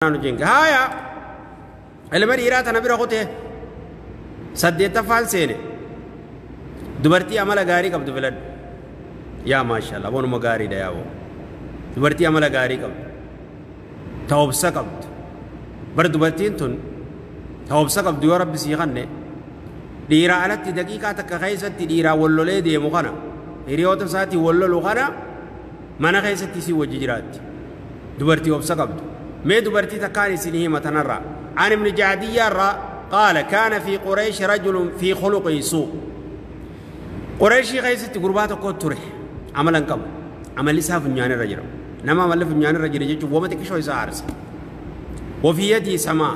Haya, ilma dhiiraa tana bira kutee saddeettaffaan seene. Dubartii amala gaarii qabdu filadhu. Yaa maashaallah, wanuma gaariidha. Yaaboo, dubartii amala gaarii qabdu, ta obsa qabdu bar. Dubartiin tun ta obsa qabdu yoo Rabbi sii kanne, dhiiraa alatti daqiiqaa takka keessatti dhiiraa wallolee deemu kana, hiriyoota isaatii wallolu kana, mana keessatti isii wajji jiraatti. Dubartii obsa qabdu. Mee dubartii takkaan isin hima tanarraa. عن ابن جعدية قال: كان في قريش رجل في خلقه سوء. قريشي خيست قربات كوتره عملا قبل عمل لسا فنيان الرجل، نما عمل فنيان الرجل يجي وما تكشو يسارس، وفي يدي سماء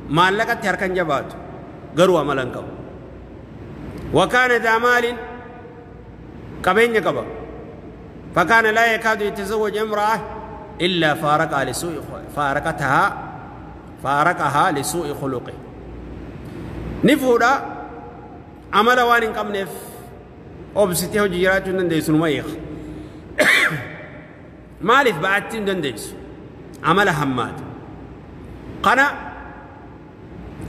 ما لقت تركن جبات قروا عملا قبل. وكان ذا مال، قبين قبل، فكان لا يكاد يتزوج امرأة إلا فارقها لسوء فارقتها فارقها لسوء خلقه. نفودا عمل وان قمنف obsitee hojii jiraachuu hin dandeessu. Numa eega maaliif ba'attii hin dandeessu? Amala hammaata kana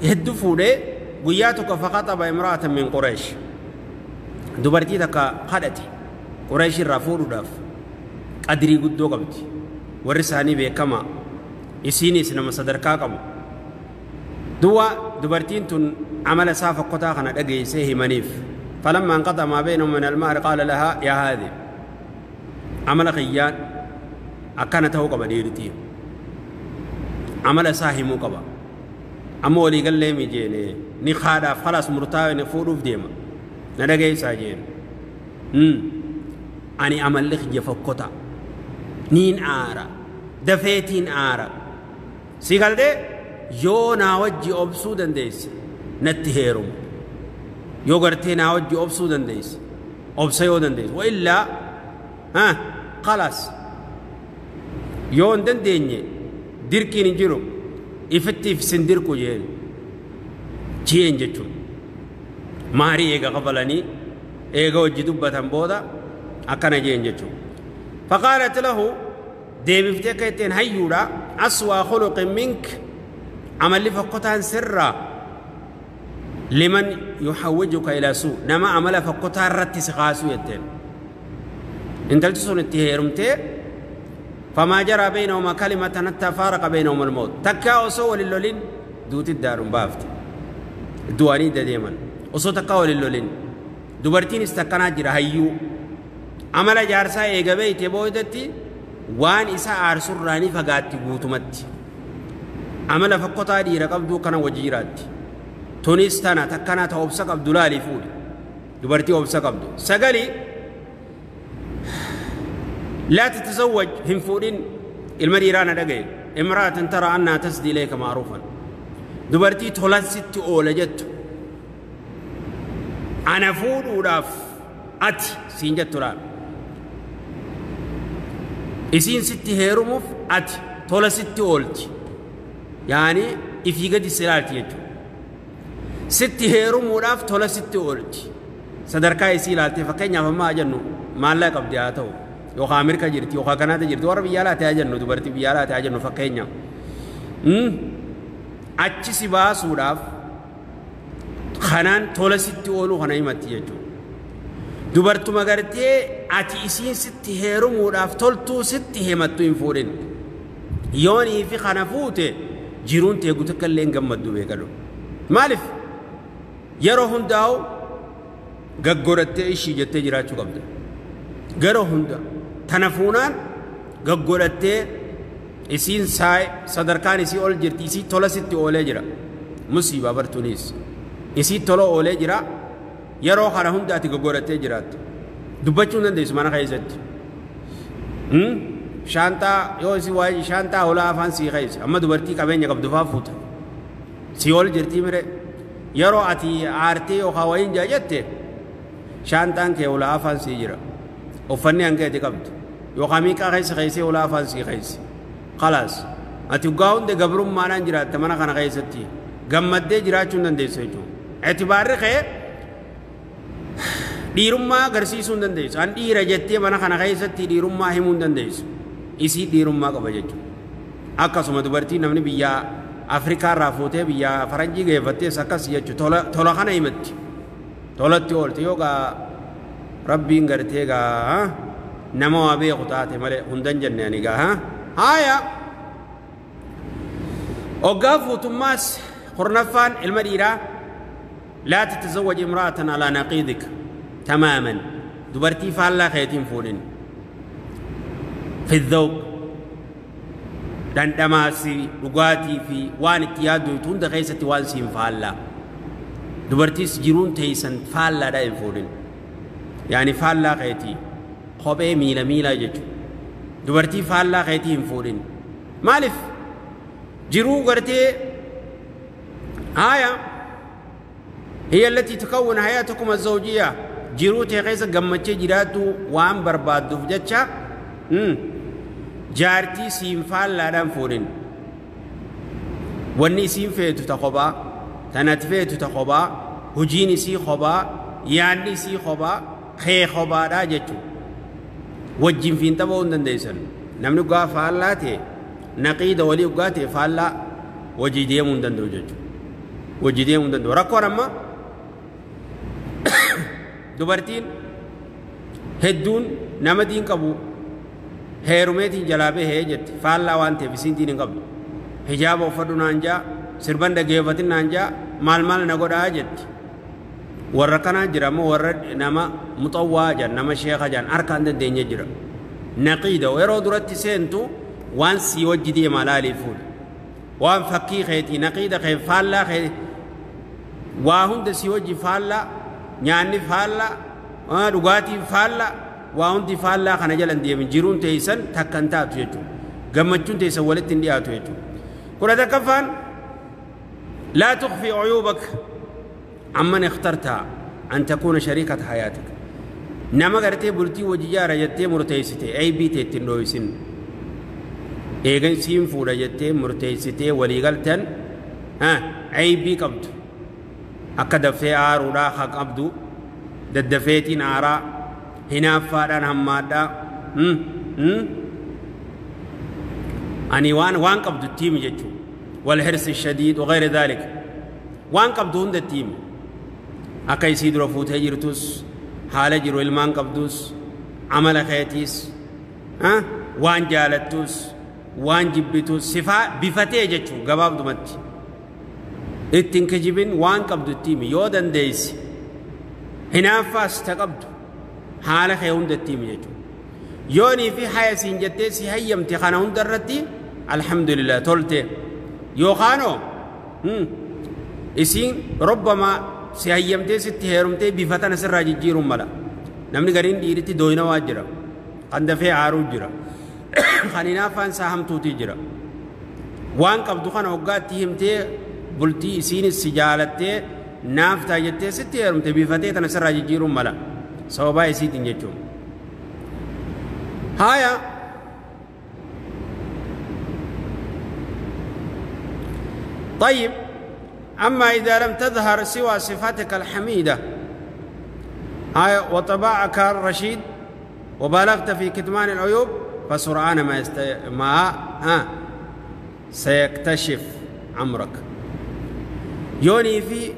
hedduu fuudhee guyyaa tokko فخطب امرأة من قريش. Dubartii takka kadhate Qureesh irraa fuudhuudhaaf. Qadrii guddoo qabdi, warri isaanii beekamaa, isiinis nama sadarkaa qabu. Duwwa dubartiin tun amala isaa fokkotaa kana dhageessee himaniif. فلما انقطع ما بينهم من المهر قال لها: يا هذه، عمل خيان أكان تهو قبا ديرتي عمل ساهمو قبا، أما ولي قال لي مجيني نخادا خلاص مرتاوي نفودوف ديما ندقي ساجين أني عمل لك جفكوتا نين آرا دفيتين آرا سيقال دي yoo naa wajji obsuu dandeesse natti heerumu, yoo gartee naa wajji obsuu dandeesse, obsa yoo dandeesse. وإلا ها خلاص, yoo hin dandeenye dirqiin hin jiru, ifitti ifsin dirqu jeen jeen jechuun. Maarii eega kafalanii, eega wajji dubbatan booda akkana jeen jechuun. فقالت له, deebiftee akka ittiin hayyuudha: أسوأ خلق منك, amalli fokkotaan sirraa, لمن يحوجك إلى سوء, nama amala fokkotaa irratti si kaasuu jetteen. Intalti sun itti heerumtee فما جرى بينهما كلمة حتى فارق بينهما الموت. Takkaa osoo walin lolin duuti daarun baafte, du'anii deeman osoo takkaa walin lolin. Dubartiinis takkanaa jira hayyuu. Amala jaarsaa eega beeyte boodatti waan isa aarsurraa ni fagaatti guutumatti. Amala fokkotaa dhiira qabduu kana wajji jiraatti. Tunis tana takkanaa ta obsa qabdu laalii fuudhi, dubartii obsa qabdu. Sagali, لا تتزوج, hin fuudhin, ilma dhiiraa na dhagaye, امرأة ترى أنها تسدي إليك معروفا. Dubartii tolan sitti oola jettu, ana fuudhuudhaaf ati siin jettu laal, isiin sitti heerumuuf ati tola sitti oolti, yaani ifii gadi si ilaalti jechuudha. Sitti heerumuudhaaf tola sitti oolti, sadarkaa isii ilaaltee. Fakkeenyaaf ammaa jennu maallaqa qabdi haa ta'u, yookaan Ameerikaa jirti, yookaan Kanaada jirti, warra biyya alaa ta'aa jennu, dubartii biyya alaa ta'aa jennu. Fakkeenya achi si baasuudhaaf kanaan tola sitti ooluu kana himatti jechuudha. Dubartuma gartee ati isiin sitti heerumuudhaaf toltuu sitti himattu hin fuudhin. Yoonii fi kana fuute jiruun tee guutuu illee hin gammaddu, beekadhu. Maaliif? Yeroo hundaa'u gaggorattee ishii jettee jiraachuu qabda. Yeroo hunda tana fuunaan gaggodhattee isiin sadarkaan isii ol jirti, isii tola sitti oolee jira. Musiibaa bartuunis isii tola oolee jira. Yeroo kana hunda ati gaggodhattee jiraatta. Dubbachuu hin dandeessu mana keessatti. Shaantaa yoo isii waa'ee shaantaa holaa afaan sii keessa. Amma dubartii qabeenya qabdu faa fuuta. Si ol jirtii mire, yeroo ati aartee yookaan wayiin jaa jette shaantaan kee holaa afaan sii jira. Uffanni hanga ati qabdu yookaan miiqaa keessa keessee holaa afaan sii keessa. خلاص, ati waggaa hunda gabrummaadhaan jiraatta mana kana keessatti, gammaddee jiraachuu hin dandeessu jechuudha. Itibaarri kee dhiirummaa agarsiisuu hin dandeessu. An dhiira jettee mana kana keessatti dhiirummaa himuu hin dandeessu. Isii dhiirummaa qaba jechuudha. Akkasuma dubartii namni biyya Afrikaa irraa fuutee biyya faranjii geeffattees akkas jechu tola kana himatti tolatti oolte yoo gaa rabbiin gartee gaa nama waa beeku taate malee hundan jenne ani gaa haaya oggaa fuutummaas kurnaffaan ilma dhiiraa laa tatazawwaj imra'atan alaa naqiidik tamaaman dubartii faallaa keetiin fuudhin fi dhawq dhandhamaasi dhugaatii fi waan itti yaaddu hunda keessatti waan siin faallaa dubartiis jiruun teeysan faallaadha hin fuudhin yaani faallaa keetii kophee miila miilaa jechuudha dubartii faallaa keetii hin fuudhin maaliif jiruu gartee haaya هي التي تكون حياتكم الزوجية jiruu tee keessa gammachee jiraattu waan barbaadduuf jecha jaartii siin faallaadhaan fuudhin wanni isiin feetu ta kophaa tanati feetu ta kophaa hojiin isii kophaa yaadni isii kophaa kee kophaadhaa jechuudha wajjin fiinxa ba'uu hin dandeessan namni dhugaa faallaa ta'e naqiida walii dhugaa ta'e faallaa wajjii deemuu hin danda'u jechuudha wajjii deemuu hin danda'u rakkoon amma dubartiin hedduun nama diin qabu heerumeetiin jalaa bahee jetti faallaa waan ta'eef isiin diin hin qabdu hijaaba uffadhu naan jaa sirban dhageeffatin naan jaa maal maal na godhaa jetti warra kanaa jira ammoo warra nama muxawwaa jedhan nama sheeka jedhan harkaan dandeenye jira naqiida yeroo duratti seentu waan sii wajji deemaa laalii fuudha waan fakkii keetii naqiida kee faallaa kee waa hunda sii wajji faallaa nyaanni faallaa dhugaatiin faallaa waa hundi faallaa kana jala hin deemin jiruun teessan takka hin taatu jechuudha gammachuun teessan walitti hin dhiyaatu jechuudha kudha takkaffaan laa tukhfi cuyuubak amman ikhtartaa an takuuna shariikata hayaatik nama gartee bultii wajji jaara jettee murteessite aybii tee ittiin dhooysin eegan siin fuudha jettee murteessitee walii galtan aybii qabdu akka daftee aaruudhaa haa qabdu daddafeetiin aaraa hinaaffaadhaan hammaadhaa ani waan qabdu itti himi jechuudha والحرص الشديد وغير ذلك waan qabdu hunda itti himi akka isii dura fuutee jirtus haala jiru ilmaan qabdus amala keetiis waan jaalattus waan jibbitus sifaa bifatee jechuudha gabaabdumatti ittiin kijibin waan qabdu itti himi yoo dandeessi hinaaffaas ta qabdu haala kee hunda itti himi jechuudha yoonii fi haya siin jettee si hayyamte kana hunda irratti alhamdulillah tolte yookaanoo isiin robbama si hayyamtee sitti heerumtee bifa tana sirraa jijjiiruun mala namni gariin dhiiritti dooyinawaa jira kan dafee aaruu jira kan hinaaffaan isaa hamtuutii jira waan qabdu kana hoggaatti himtee bultii isiinis si jaalattee naaf ta'a jettee sitti heerumte bifatee tana sirraa jijjiiruun mala sababaa isiitiin jechuun haaya طيب أما إذا لم تظهر سوى صفاتك الحميدة هاي وطباعك الرشيد وبالغت في كتمان العيوب فسرعان ما سيكتشف عمرك يوني في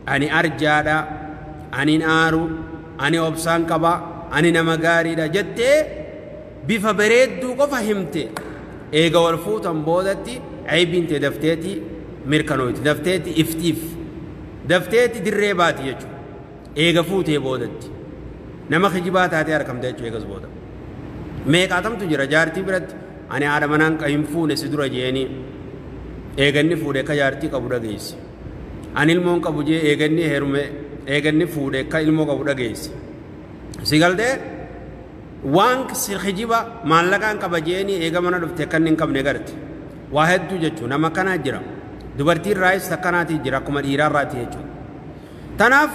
أني أرجع أني نارو أني أبسان كبا أني نمغاري دا جتي بفبريد دوكو فهمتي إيغا والفوتن بودتي عيبين تدفتيتي mirkanoyti dafteeti iftiif dafteeti dirree baati jechuudha eega fuutee boodatti nama kijibaa taatee argamte jechuudha eegas booda meeqaatamtu jira jaartii biratti ani haadha manaan hin fuune si dura jeeni eeganni fuudhe akka jaartii qabu dhageessi ani ilmoon qabu jee eeganni heerume eeganni fuudhe akka ilmoo qabu dhageessi si galtee waan si kijiba maallaqaan qaba jeeni eega mana dhufte akka inni hin qabne garte waa hedduu jechuudha nama kanaa jira. Dubartiin raayis akkanaatii jira akkuma dhiiraa irraati jechuudha. Tanaaf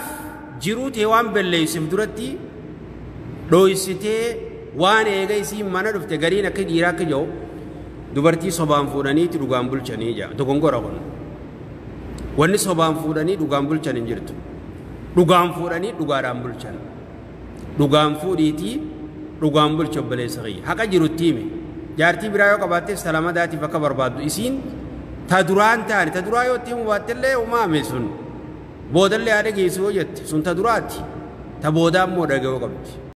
jiruu tee waan belleessiif duratti dhooysitee waan eega isii mana dhufte gariin akka dhiiraa akka jiru dubartii sobaan fuudhaniiti dhugaan bulchanii jira. Dogongora kun. Wanni sobaan fuudhanii dhugaan bulchan hin jirtu. Dhugaan fuudhanii dhugaadhaan bulchan. Dhugaan fuudhiitii dhugaan bulcha obboleessa kiyya. Haqa jirutti himi. Jaartii biraa yoo qabaattees ta lamadaatiif akka barbaaddu isiin ta duraan taane ta duraa yoo itti himu baattellee umaame sun boodallee haadha geessu yoo jette sun ta duraati. Ta boodaa immoo dhaga'uu qabdi.